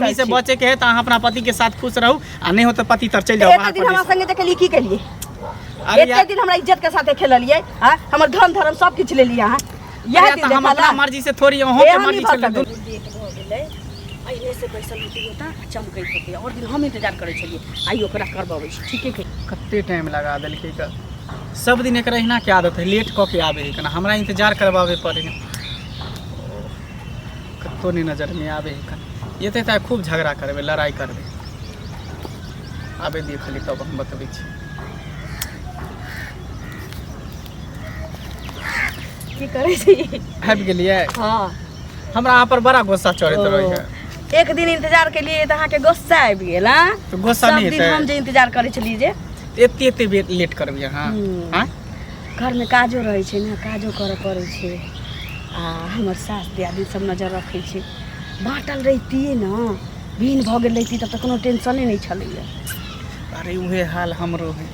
बदनामी बैसल से छी। बचे के है तऽ अहाँ अपना पति के साथ खुश रहू आ नहि हो तऽ पति तर चलि जाउ एते बाहर दिन हमरा परदेश। संगे देखली की केलिए अरे एते यार दिन हमरा इज्जत के साथे खेललिए आ हमर धन धर्म सब किछु लेलिए अहाँ इएह अरे दिन तऽ हम देखला अपना मर्जी से थोड़ी अहूँ के एहन मर्जी नहि भऽ छलै सकैए। लेट भऽ गेलै पहिने से बैसल होती होता आ चमकैत होती और दिन हम इंतजार करै छलियै आइ ओकरा करबबै छी ठीके के कते टाइम लगा देलकै तऽ सब दिन एकर अहिना के आदत है लेट कऽ के आबै है कना हमरा इंतजार करबाबै पड़े है कतौ नहि नजरमे आबै है कना एतै तऽ खूब झगड़ा करबै लड़ाइ करबै आबै दियौ खाली तब हम बतबै छी की करै छी आबि गेलियै हँ हमरा अहाँ पर बड़ा गुस्सा चढ़ैत रहै है एक दिन इंतजार केलियै तऽ अहाँके गुस्सा आबि गेल हँ तऽ गुस्सा सब नहि दिन हेतै हम जे इंतजार करै छलियै जे एते एते बेर लेट करबै अहाँ हम्म। आँय घरमे काजो रहै छै ने काजो करऽ पड़ै छै आ हमर सास दियादनी सब नजर रखै छै बाँटल रहितियै ने भिन्न भऽ गेल रहिती तब तऽ कोनो टेंशने नहि छलैया अरे उहे हाल हमरो है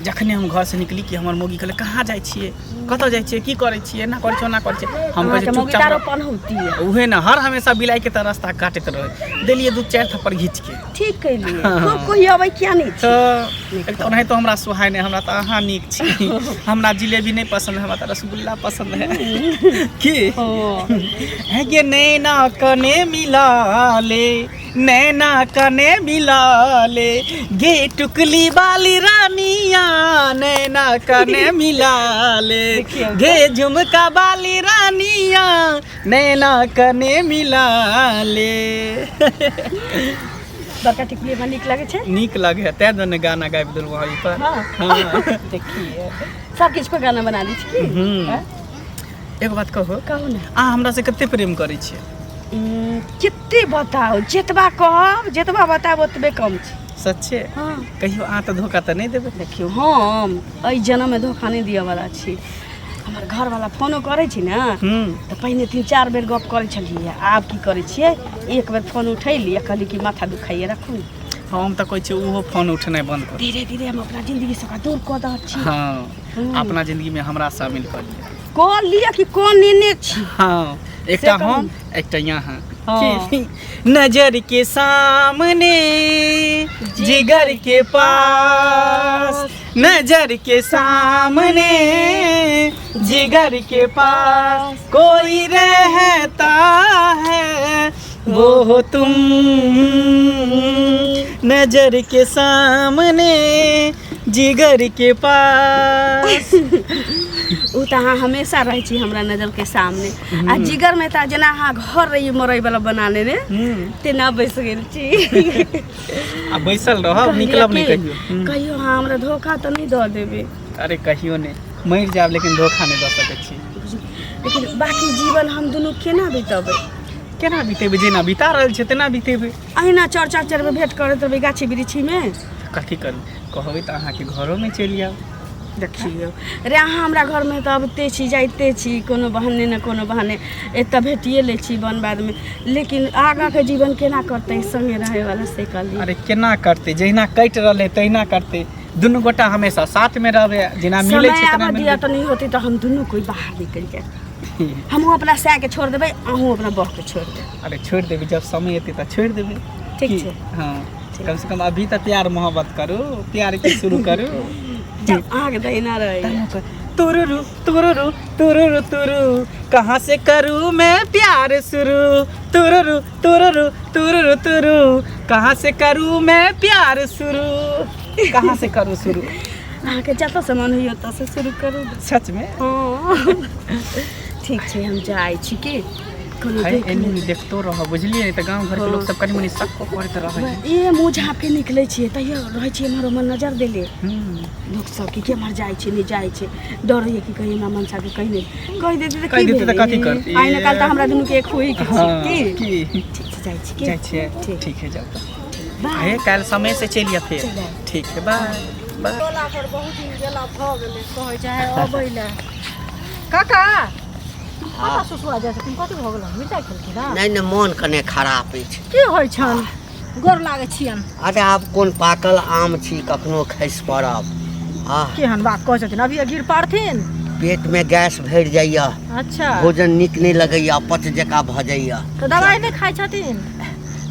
जखने हम घरसँ निकली कि हमर मौगी कहले कहाँ जाइ छियै कतऽ जाइ छियै की करै छियै एना करै छियै ओना करै छियै हम कहै अहाँके छियै मौगी चुपचाप तारो रह। पनहौती उहे ने हर हमेशा बिलाइके तऽ रास्ता काटैत रहै देलियै दू चारि थप्पड़ घीच के ठीक कैलियै हाँ। खूब कोई अबै किया नहि छी तऽ एक तऽ ओनाहितो हमरा सोहाय नहि हमरा तऽ अहाँ नीक छी हमरा जिलेबी नहि पसंद है हमरा तऽ रसगुल्ला पसंद है की हँ। है गे नैना कने मिला ले नैना कने मिला ले गे टुकली वाली रानिया नैना कने मिला ले देखियौ। गे झुमका वाली रानिया नैना कने मिला ले बड़का टिकली हमरा नीक लगै छै नीक लगे है तैं दुआरे गाना गाबि देलहुँ अहाँ पर हाँ। हाँ। देखिए सब किछु पर गाना बना लै छी की हम्म। हाँ? एगो बात कहू कहू ने अहाँ हमरा से कते प्रेम करै छियै कते बताउ जतबा कहब जतबा बतायब ओतबे कम छै सच्चे हँ कहियो अहाँ तऽ धोखा तऽ नहि देबै देखियौ हम एहि जन्ममे धोखा नहि दिअवला छी हमर घरवला फोनो करै छी ने हूँ तऽ पहिने तीन चारि बेर गप करै छलियै आब की करै छियै एक बेर फोन उठैली आ कहली कि माथा दुखाइए राखू ने हम तऽ कहै छियै ओहो फोन उठेनाइ बन्द करू धीरे धीरे हम अपना जिन्दगीसँ ओकरा दूर कऽ दऽ छी हँ अपना जिन्दगीमे हमरा शामिल कऽ लिअ कऽ लिअ कि कऽ नेने छी हँ एकटा कहू। हम एकटा यहाँ हाँ। की नजर के सामने जिगर के पास नजर के सामने जिगर के पास कोई रहता है वो हो तुम नजर के सामने जिगर के पास ओ तऽ अहाँ हमेशा रहै छी हमरा नजरके सामने आ जिगरमे तऽ जेना अहाँ घर रही मरैवला बना लेने तेना बैस गेल छी आ बैसल रहब निकलब नहि कहियो कहियो अहाँ हमरा धोखा तऽ नहि दऽ देबै अरे कहियो नहि मरि जायब लेकिन धोखा नहि दऽ सकै छी लेकिन बाकी जीवन हम दुनू केना बितेबै केना बितेबै जेना बिता रहल छै तेना बितेबै अहिना चर चाचरमे भेँट करैत रहबै गाछी वृक्षीमे कथी करू कहबै तऽ अहाँके घरोमे चलि आयब देखियौ रे अहाँ हमरा घरमे तऽ अबिते छी जाइते छी कोनो बहाने ने कोनो बहाने एतऽ भेटिए लै छी वन बाधमे लेकिन आगाँके जीवन केना करतै सङ्गे रहैवला से कहलियै अरे केना करतै जहिना कटि रहलै तहिना करतै दुनू गोटा हमेशा साथमे रहबै जेना मिलै समय छै तेना आबऽ दिअ मिलबै तऽ नहि होतै तऽ हम दुनू कोइ बाहर निकलि जायब हमहूँ अपना सएके छोड़ि देबै अहूँ अपना बहके छोड़ि देबै अरे छोड़ि देबै जब समय एतै तऽ छोड़ि देबै ठीक की? छै। हँ कम से कम अभी तऽ प्यार मोहब्बत करू प्यार के शुरू करू जब अहाँके दहिना रहैए तुरुरु तुरुरु तुरुरु तुरु कहाँ से करूँ मैं प्यार शुरू तुरुरु तुरुरु तुरुरु तुरु कहाँ से करूँ मैं प्यार शुरू कहाँ से करूँ शुरू अहाँके जतऽसँ मन होइए ओतऽसँ शुरू करू सच में हँ ठीक छै हम जाइ छी की कोनो है देख एनी लेब। देखतो रह बुझलियै नहि तऽ गाँव घरके लोक सब कनि मनि शक करैत रहै है। ए मुँह झाँपके निकलै छियै तैयो रहै छियै एम्हर ओम्हर नजर देले हम्म। लोक सब कि केम्हर जाइ छै नहि जाइ छै डर होइए कि कहीं हमरा मनसाके कहि नहि कहि देतै तऽ कहि की देतै तऽ भेलै? कथी करतै? आइ ने काल्हि तऽ हमरा दुनूके एक होइके छै हाँ, की की ठीक छै जाइ छी की जाइ छियै ठीक। ठीक है जाउ तऽ बाय हे काल्हि समय से चलि आ फेर चलि आयब। ठीक है बाय बाय टोला पर बहुत दिन गेला भऽ गेलै कहै छै अबै लए काका कतऽ सुसुआ जाइ छथिन कथी भऽ गेल मिरचाइ खेलखिन हँ नहि नहि मोन कने खराब अछि की होइ छनि गोर लागै छियनि अरे आब कोन पाकल आम छी कखनो खसि पड़ब आह केहन बात कहै छथिन अभी गिर पड़थिन पेटमे गैस भरि जाइए अच्छा भोजन नीक नहि लगैए अपच जकाँ भऽ जाइए तऽ दवाइ नहि खाइ छथिन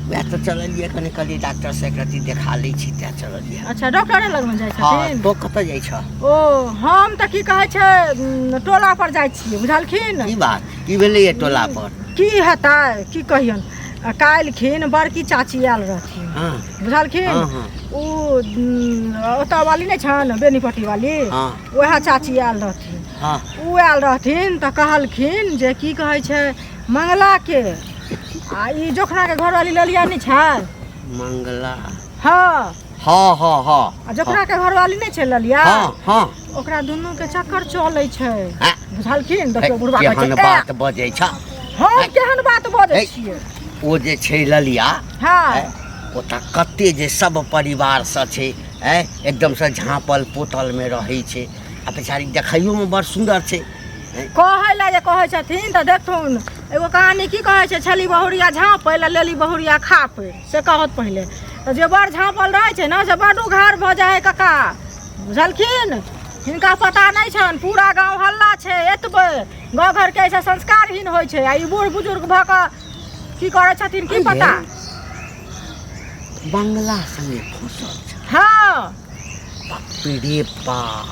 वएह तऽ चललियै कनि कहलियै डॉक्टर से एक रत्ती देखा लै छी तैं चललियै। अच्छा, डॉक्टरे लगमे जाइ हँ। छथिन? तो कतऽ जाइ छह? ओ हम तऽ की कहै छै टोला पर जाइ छियै, बुझलखिन? की बात, की भेलैए टोला पर? की हेतै, की कहियन, आ काल्हिखिन बड़की चाची आयल रहथिन। हँ। बुझलखिन? हँ हँ। ओ ओतऽ वाली नहि छनि, बेनीपट्टी वाली? हँ। उएह चाची आयल रहथिन। हँ। ओ आयल रहथिन तऽ कहलखिन जे की कहै छै मंगलाके आ ई जोखनाके घरवाली ललिया नहि छै? मंगला? हँ। हँ हँ हँ। आ जोखनाके घरवाली नहि छै ललिया? हँ हँ। ओकरा दुनूके चक्कर चलै छै। हँ। बुझलखिन? देखियौ, बुढ़बा कहै केहन छै, बात बजै छ! हम केहन बात बजै ए। छियै? ओ जे छै ललिया, हँ। ओतऽ कते जे सब परिवारसँ छै, आँय, एकदमसँ झाँपल पोतलमे रहै छै आ बेचारी देखैयोमे बड़ सुन्दर छै। कहै लए जे कहै छथिन तऽ देखथुन, एगो कहानी की कहै छै, छली बहुरिया झाँपै लए, लेली बहुरिया खापै, से कहत पहिले तऽ जे बड़ झाँपल रहै छै ने से बड्ड उघार भऽ जाइ हइ कका, बुझलखिन? हिनका पता नहि छनि, पूरा गाँव हल्ला छै एतबे। गाँव घरके एहिसँ संस्कारहीन होइ छै आ ई बूढ़ बुजुर्ग भऽ कऽ की करै छथिन की पता। बंगला संगे फँसल छै? हँ। बाप रे बाप!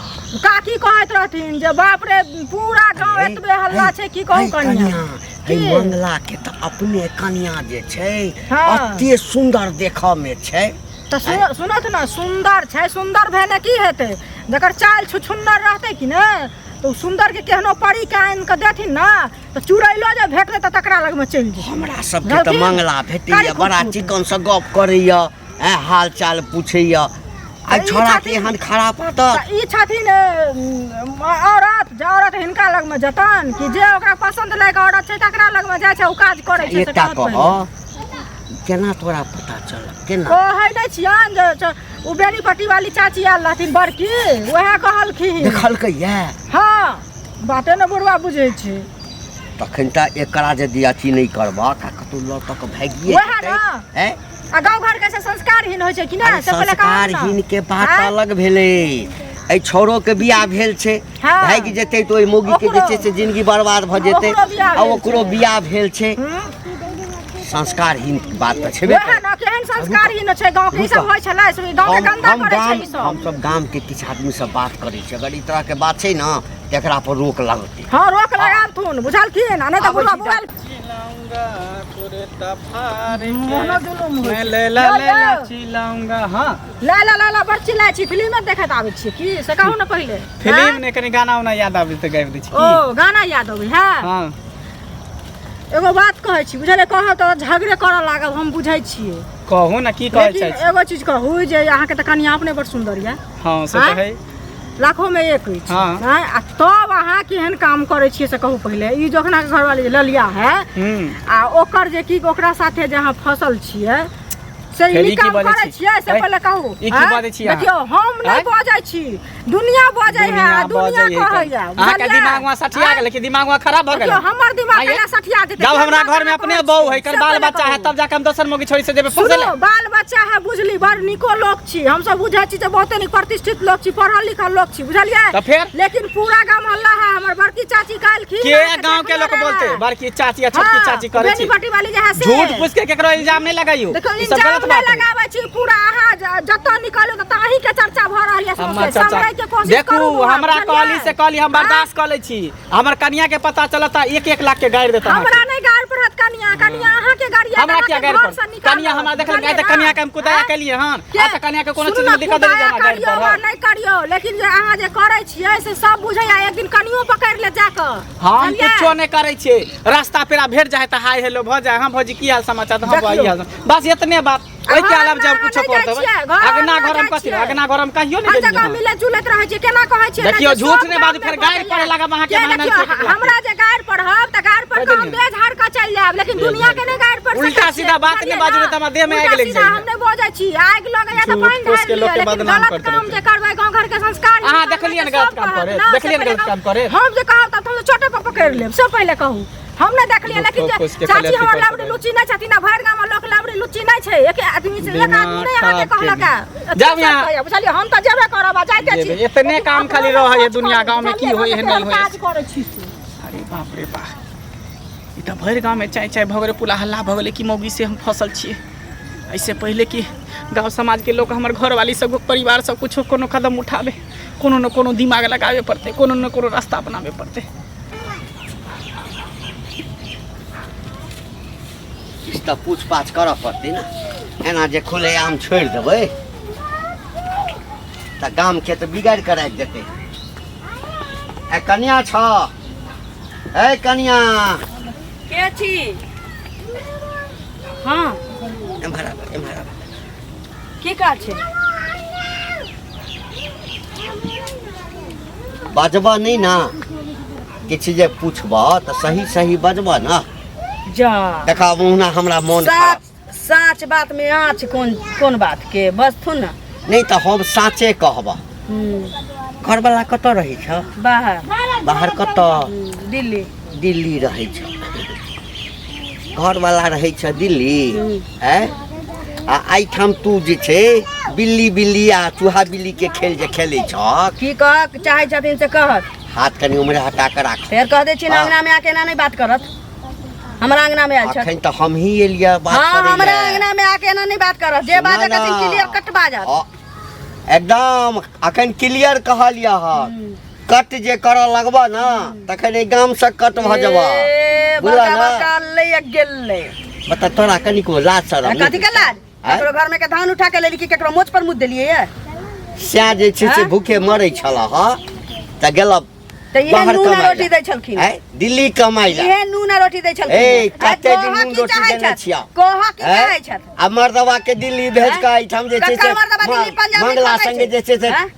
काकी कहैत रहथिन जे बाप रे, पूरा गाँव एतबे हल्ला छै, की कहू कनिया। हे। की? मंगला के तऽ अपने कनिया जे छै, हँ। अते सुन्दर देखऽ मे छै। तऽ सुनत ने, सुन्दर छै, सुन्दर भेने की हेतै? जकर चालि छुछुन्नर रहतै कि ने तऽ ओ सुन्दरके केहनो परीके आनि कऽ देथिन ने तऽ चुड़ैलो जे भेटतै तऽ तकरा लगमे चलि जेतै। हमरा सबके तऽ बुझलखिन? मंगला भेटैया, कारी बड़ा खुटखुट। चिकन से गप करैया, ऐं, हाल चाल पूछैया आ तऽ ई छोड़ा के छथिन- एहन खराब आदत? तऽ ई छथिन औरत, जे औरत हिनका लगमे जेतनि कि जे ओकरा पसन्द लायक औरत छै तकरा लगमे जाइ छै, ओ काज करै छै से एकटा कहत कह, पहिले। केना तोरा पता चलल, केना? कहै नहि छियनि जे ओ बेनीपट्टी वाली चाची आयल रहथिन बड़की, उएह कहलखिन। देखलकै ये? हँ, बाते ने बुढ़वा बुझै छै। तखन तऽ एकरा यदि अथी नहि करबह आ कतहु लऽ तक भागिए वएह जेतै। ने। ऐं? आ गाँव घर के से संस्कारहीन होइ छै कि अरे नहि, से पहिले कहू ने। संस्कारहीन के बात आँय? अलग भेलै, एहि छौड़ो के बियाह भेल छै। हँ। भागि जेतै तऽ ओहि मौगी के जे छै से जिंदगी बर्बाद भऽ जेतै। ओकरो बियाह आ भेल ओकरो छै। बियाह भेल छै। हूँ। संस्कारहीन बात तऽ छेबे वएह करै। ने, केहन संस्कारहीन छै गाँव के, ई सब रुकऽ। होइ छलै से गाँव के हम गंदा हम करै छै गाम ई सब। हम सब गाम के किछु आदमी से बात करै छी, अगर ई तरह के बात छै ने तऽ एकरा पर रोक लगतै। हँ, रोक लगाबथुन, बुझलखिन? आ नहि तऽ आबै बुढ़वा छी तऽ। मोबाइल चिल्लाऊंगा कुर्ता फाड़ के, मोनो जुलुम होइ मैं छै। लैला यौ, लैला यौ। चिल्लाऊंगा। हाँ। ला ला ला ला, बड़ चिल्लाइ छी, फिल्मे देखैत आबै छियै की, से कहू ने पहिले। फिल्म आँय? ने, कनि गाना उना याद आबै तऽ गाबि दै छी की। ओ गाना याद अबै है? हाँ। एगो बात कहै छी, बुझलियै? कहब तऽ झगड़े करऽ लागब, हम बुझै छियै। कहू ने, की कहै लेकिन चाहै छी? एगो चीज कहू जे अहाँके तऽ कनिया अपने बड़ सुन्दर यऽ। हाँ, से तऽ आँय? है। लाखों में एक अछि। हाँ। आँय? आ तब अहाँ केहन काम करै छियै से कहू पहिले। ई जोखनाके घरवाली जे ललिया है आ ओकर जे की ओकरा साथे जे अहाँ फसल छियै से ई फेर ई नीक की काम बजै करै छी? छियै से ऐ, पहिले कहू। ई की आँय? बजै छी अहाँ? देखियौ, हम नहि आँय? बजै छी, दुनिया बजै है आ दुनिया कहैया, अहाँके बुझलियै? दिमाग में सठिया आँय? गेलै कि दिमाग में खराब भऽ गेलै? देखियौ, हमर दिमाग आँय? केना सठिया जेतै? जब हमरा केना घर में अपने कहै बहू छियै? है, कर से बाल पहिले बच्चा है, कहू। तब जाके हम दोसर मौगी छोड़ी से जेबै फंसै सुनू, बाल बच्चा है बुझली, बड़ नीको लोक छी, हमसब बुझै छी जे बहुते नीक प्रतिष्ठित लोक छी, पढ़ल लिखल लोक छी, बुझलियै? तऽ फेर? लेकिन पूरा गाम हल्ला है। हमर बड़की चाची काल्हि के गांव के लोग बोलते, बड़की चाची आ छोटकी चाची करै छी? बेनीपट्टी वाली जे है से। झूठ फूस के केकरो इल्जाम नहीं लगाइयो। देखियौ, ई सब इल्जाम गलत नहि बात है। लगाबै छी, पूरा अहाँ जतऽ निकलू ततऽ अहीं के चर्चा भऽ रहल यऽ। हमर सौंसे चर्चा सम्हरै के कोशिश देखू करू बौआ, हमरा बुझलियै? कहली से कहली, हम बर्दाश्त कऽ लै छी, हमर कनिया के पता चलता एक एक लाख के गारि देता हमरा अहाँके। नहि गारि पड़त कनिया, कनिया अहाँके गारि हमरा किया गारि पड़त? कनिया हमरा देखल तऽ कनिया के हम कुदाया केलियै हन? आ तऽ कनिया के कोनो चीज में दिक्कत देली जे हमरा गारि करियौ वा पड़त? नहि करियौ, लेकिन जे अहाँ जे करै छियै से सब बुझैया, एक दिन कनियो पकड़ि लेत जाकऽ। हम बुझलियै? कुछो नहि करै छियै, रास्ता पेरा भेट जाए तऽ हाय हेलो भऽ जाए, हाँ भौजी की हाल समाचार, तऽ हाँ देखियौ। ई हाल, बस एतने बात। ओहिके घर अलावा जब अहाँ कुछो नहि कर जाइ देबै छियै, घर अगना अहाँ घर हम जाइ कथी छियै। अगना घर हम कहियो नहि हर गेलियै जगह हन। मिले जुलैत रहै छियै, केना कहै छियै? देखियौ, जे झूठ सब नहि बाजू, गाममे फेर गारि बजैया। पड़े लागब अहाँके के मानल देखियौ, छै एक लाख। हमरा जे गारि पढ़ब तऽ गारि पढ़ कऽ हम कहि देलियै। बेझाड़ कऽ चलि जायब, लेकिन दुनिया के नहि गारि पढ़ सकै उल्टा छियै, सीधा बात नहि बुझलियै बाजू, ने? नहि तऽ हमरा देहमे उल्टा आगि लागि सीधा जाइए। हम नहि बजै छी, आगि लगैया तऽ झूठ पानि फूस ढारि के लिअ, लोकके लेकिन बदनाम गलत करैत काम रहतै। जे करबै, गाँव घर के संस्कार अहाँ देखलियै ने गलत काम करैत? देखलियै ने गलत काम करैत? हम जे कहब तब हम चोटे पर पकड़ि लेब, से पहिले कहू। हम नहि देखलियै, लेकिन जे फूस के खाली चाची अथी हमर करैत लबड़ी रहै। लुच्ची नहि छथिन आ भरि गाममे लोक लबड़ी लुच्ची नहि छै। एक आदमी से एक आदमी दिमाग नहि अहाँके खराब कहलक केने। है। जाउ यहाँ। बुझलियै, हम तऽ जेबे करब आ जाइते छी। जेबै। एतने लेकिन काम खाली अपनो रहै है सोच दुनिया करू, गाँवमे की बुझलियै? होइ है, हम नहि होइ है। काज करै छी से। अरे बाप रे बाप, ई तऽ भरि गाँवमे चाय चाय भऽ गेलै, पूरा हल्ला भऽ गेलै कि मौगी से हम फसल छियै। ऐसे पहले कि गांव समाज के लोग हमर घरवाली सब परिवार सब कुछो कोनो कदम उठावे, कोनो न कोनो दिमाग लगावे पड़ते, कोनो न कोनो रास्ता अपनावे पड़ते। किछु तऽ पूछ पाछ करऽ पड़तै ने, एना जे खुलेआम छोड़ि देबै तऽ गामके तऽ बिगाड़ि कऽ राखि देतै। ए कनिया छ, ए कनिया। के छी? हाँ एम्हर आब, एम्हर आब। की काज छै? बजबऽ नहि ने किछु, जे पूछबऽ तऽ सही सही बजबऽ ने। जा देखा ओहुना हमरा मोन खराब। साँच साँच बात में आँच कोन कोन बात के बजथुन ने। नहि तऽ हम साँचे कहबऽ। घरवला कतऽ रहै छ? बाहर। बाहर कतऽ? दिल्ली। दिल्ली रहै छ घरवला, रहै छ दिल्ली। आँय, आ एहिठाम तू जे छै बिल्ली बिल्ली आ चूहा बिल्ली के खेल जे खेलै छ। की कह चाहै छथिन से कहत। हाथ कनि उम्हरे हटा कऽ राख। फेर कह दै छी ने। हाँ। अंगना में आके एना नहि बात करत, हमरा अंगना में आयल छथि। अखन तऽ हमही एलियै बात हाँ करै हमरा लए। अंगना में आके एना नहि बात करत, जे सुनऽ बाजऽ ने। छथिन क्लियर कट बाजत। एकदम अखन क्लियर कहलियै हँ, कट जे करऽ लगबऽ ने तखन एहि गामसँ कट भऽ जेबऽ। ए, बुझलऽ बड़का ने? बड़का लैया गेलै। बता, तोरा कनिको लाज शरम नहि कथी के लाज? आँय? केकरो घर में के धान उठा के लेली कि केकरो मोच पर मुद देलियै ये? सएह जे छै से आँय? भूखे मरै छल हँ तऽ गेल तऽ इहे बाहर नून आ कमाइ रोटी लए। दै छलखिन। आँय? दिल्ली कमाइ लए। इहे नून आ रोटी दै छलखिन। ए, कते दिन नून रोटी देने छियौ? कह की आँय? चाहै छथि? आ मर्दवा के दिल्ली भेज कऽ एहिठाम जे छै कक्का से मर्दवा दिल्ली पंजाब मे मंगला कमाइ संगे छै। जे छै से आँय?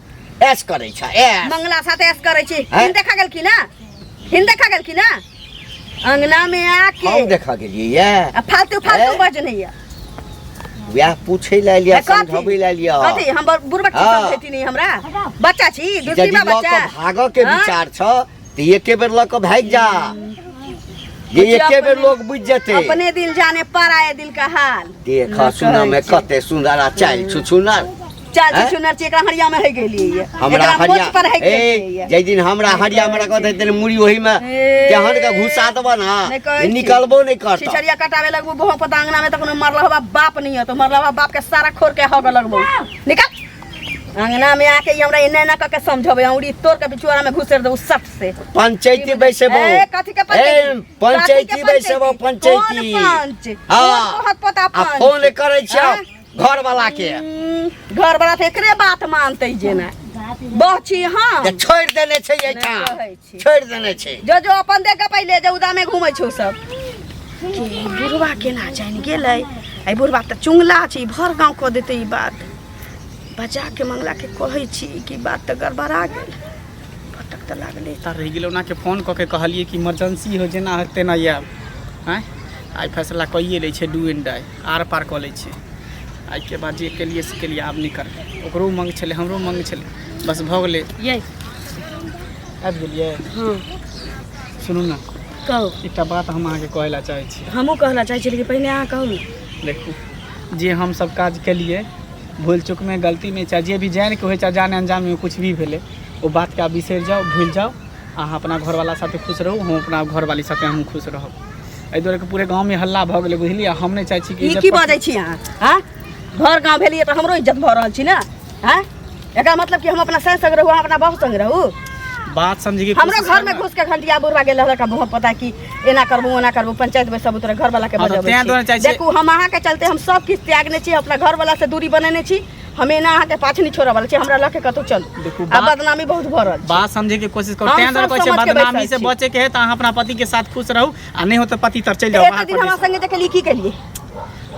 ऐश करै छ, ऐश। मंगला साथे ऐश करै छी। आँय? हिन देखा गेलखिन ना, हिन देखा गेलखिन ना अंगना में आके। हम देखऽ गेलियै ये? आ फालतू फालतू आँय? बजने ये। वएह पूछै लए एलियै, कथी? समझबै लए एलियै। कथी हम बुड़बक छी? हाँ। समझैती नहीं, हमरा बच्चा छी यदि दूसरी लऽ बच्चा। कऽ भागऽ के हाँ? विचार छ तऽ एके बेर लऽ कऽ भागि जा जे बुझियौ एके बेर अपने- लोग बुझि जेतै। अपने दिल जाने पराये दिल का हाल। देख नहि सुनऽ मे कहै छी। कते सुन्दर आ चालि छुछुनर। चाल हैं? छुछुनर छी, एकरा हरिया में है गेलियै ये। हमरा एकरा हरिया मोच पर है ए गेलियै ये। जाहि दिन हमरा हरिया मे रखत दिन मुड़ी ओहि मे ए, तेहन के घुसा देबऽ नहि ने कहै छी। निकलबो नहि करत। छिछरिया कटावे लगबो बहु पता अंगना में, तखनो मरल हवा बाप नहीं है तो मरल हवा बाप के सारा खोर के हग लगबो। निकल अंगना में आके ई हमरा एना एना कऽ के समझबै, औरी तोड़ के बिचुआरा में घुसेर देबो सट से। पंचायती बैसेबो। ए, कथी के ए पंचायती? पंचायती कथी के बैसेबो? पंचायती? पंचायती। कोन पंच? हाँ। कोन तोहर पोता आ पंच? फोन करै छियौ आँय? घर वाला के। घर वाला तऽ एकरे बात मानतै जेना बह छी हम जे छोड़ि देने छै एहिठाम। नहि कहै छी। छोड़ि देने छै। जो जो अपन देख के पहिले जे उदामे घूमै छौ सब। कि बुढ़वा केना जानि गेलै? एहि बुढ़वा तऽ चुंगला छै, ई भर गाँव कऽ देतै ई बात। बजा के मंगला के कहै छी कि बात तऽ गड़बड़ा गेल, फटक तऽ लागलै। तऽ रहि गेलै ओनाके फोन कऽ के कहलियै कि इमरजेंसी हो, जेना होत तेना आयब। आँय, आइ फैसला कइए लै छै, do and die, आर पार कऽ लै छै। आइके बाद जे केलियै से केलियै, आब नहि करबै। ओकरो उमंग छलै, हमरो उमंग छलै, बस भऽ गेलै। ये आबि गेलियै। हँ। सुनू ने। कहू। एकटा बात हम अहाँके कहै लए चाहै छी। हमहूँ कहऽ लए चाहै छी, लेकिन पहिने अहाँ कहू ने। देखू, जे हमसब काज केलियै भूल चूकमे, गलतीमे, चाहे जे भी जानिके होइ चाहे जाने अनजानमे कुछ भी भेलै, ओ बातके आब बिसरि जाउ, भूलि जाउ। अहाँ अपना घरवाला साथे खुश रहू, हम अपना घरवाली साथे हमहूँ खुश रहब। एहि दुआरे कि पूरे गाँवमे हल्ला भऽ गेलै, बुझलियै? हम नहि चाहै छी कि ई इज्जत की बजै छी अहाँ? आँ, घर गाँव भेलियै तऽ हमरो इज्जत भऽ रहल छी ने? आँ, एकर मतलब कि हम अपना सास संग रहू, अहाँ अपना बहू संग रहू? बात समझैके हमरो कोशिश घर में करू ने। घुस के घंटिया बुढ़वा गेल रहल का पता कि एना करबू ओना करबू, पंचायत में सब तोरा घर वाला के हाँ, तऽ बजबै तें छी। दुआरे चाहै छियै- देखू, हम अहाँ के चलते हम सब किछु त्यागने छी, अपना घर वाला से दूरी बनेने छी। हम एना अहाँ के पाछू नहीं छोड़ऽ वाला छी, हमरा लऽ के कतौ चलू। देखू, आ बदनामी बहुत भऽ रहल छै। बात समझे के कोशिश करू। हम तें दुआरे सब कहै छै समझ के बदनामी बैसल से छी। बचे के है तऽ अहाँ अपना पति के साथ खुश रहू आ नहि हो तऽ पति तर चलि जाउ एते बाहर दिन हमरा परदेश। संगे देखलियै की केलियै?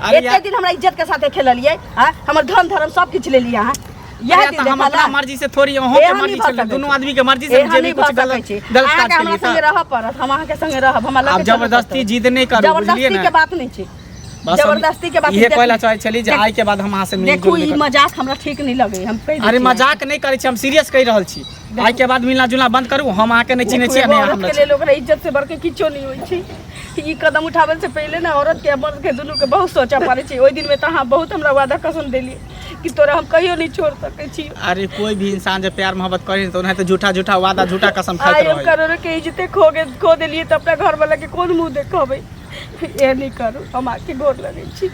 अरे एते यार दिन हमरा इज्जत के साथे खेललियै आ हमर धन धर्म सब किछु लेलियै अहाँ। इएह अरे दिन तऽ हम अपना देखला? मर्जी से थोड़ी, अहूँ के एहन मर्जी नहि भऽ छलै, सकै दुनू छै। आदमी के मर्जी से एहन जे भी नहि कुछ भऽ सकै गलत छै। गलत अहाँके काज हमरा केलियै संगे तऽ रहऽ पड़त, हम अहाँके संगे रहब, हमरा लऽ आब के चलऽ जबरदस्ती पड़त। जिद नहि करू, बुझलियै जबरदस्ती ने? के बात नहि छै। बस हम जबरदस्ती के बात इहे देख- कहै लए चाहै छली जे देख- आइ के बाद हम अहाँ से मिल देखू, जुल ई नहि करब। मजाक हमरा ठीक नहि लगै, हम कहि दै अरे छी। मजाक नहि करै छी, हम सीरियस कहि रहल छी। आइ के बाद मिलना जुलना बंद करू। हम अहाँके नहि चिन्है देखू, छी आ एगो नहि अहाँ औरत हमरा के लेल ओकरा इज्जत से बढ़के किछो नहि होइ छै। ई कदम उठाबै से पहिले ने औरत के आ मर्द के दुनू के बहुत सोचऽ पड़ै छै। ओहि दिन में तऽ अहाँ बहुत हमरा वादा कसम देलियै कि तोरा हम कहियो नहीं छोड़ सकै छी। अरे कोई भी इंसान जब प्यार मोहब्बत करे तो ओनाहिते झूठा झूठा वादा, झूठा कसम खाइत आइ हम रहै। करोड़ो के इज्जते खो के खो देलियै तऽ अपना घर वाला के कोन मुँह देखबै? ए नहि करू, हम आके गोर लगै छी।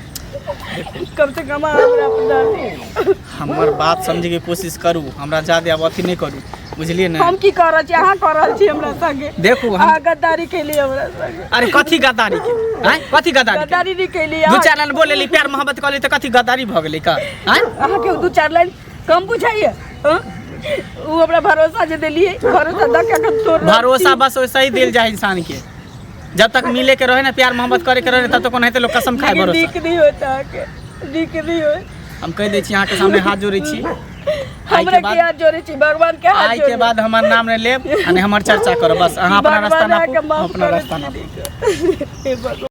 कम से कम अहाँ हमरा अपना लिअ। हमर बात समझैके कोशिश करू, हमरा ज्यादे आब अथी नहि करू, बुझलियै ने? हम की कऽ रहल छी? अहाँ कऽ रहल छी हमरा संगे। देखू हम अहाँ गद्दारी केली हमरा संगे। अरे कथी गद्दारी के? आँय, कथी गद्दारी के? गद्दारी नहि केली। दू चारि लाइन बोल लेली, प्यार मोहब्बत कऽ लेली तऽ कथी गद्दारी भऽ गेलै का? आँय? अहाँके दू चारि लाइन कम बुझाइए? हँ? ओ हमरा भरोसा जे देलियै, भरोसा दऽ के अखन तोड़ रहल छी। भरोसा बस वैसे ही दिल जाए इंसान के, जब तक मिले के रहे ना, प्यार मोहब्बत करे के रहे, तब तक ओनाहिते लोग कसम खाए। लेकिन भरोसा नीक नहि होत अहाँके, नीक नहि होत। हम कहि दै छी, अहाँके सामने हाथ जोड़ै छी, आइ हमरा के के बाद हाथ जोड़ै छी, भगवान के हाथ आइ के जोड़ै। बाद हमर नाम नहि लेब आ नहि हमर चर्चा करब। बस अहाँ अपना रास्ता भगवान नापू, अहाँके हम माफ अपना करत। रास्ता नापू। हे भगवान।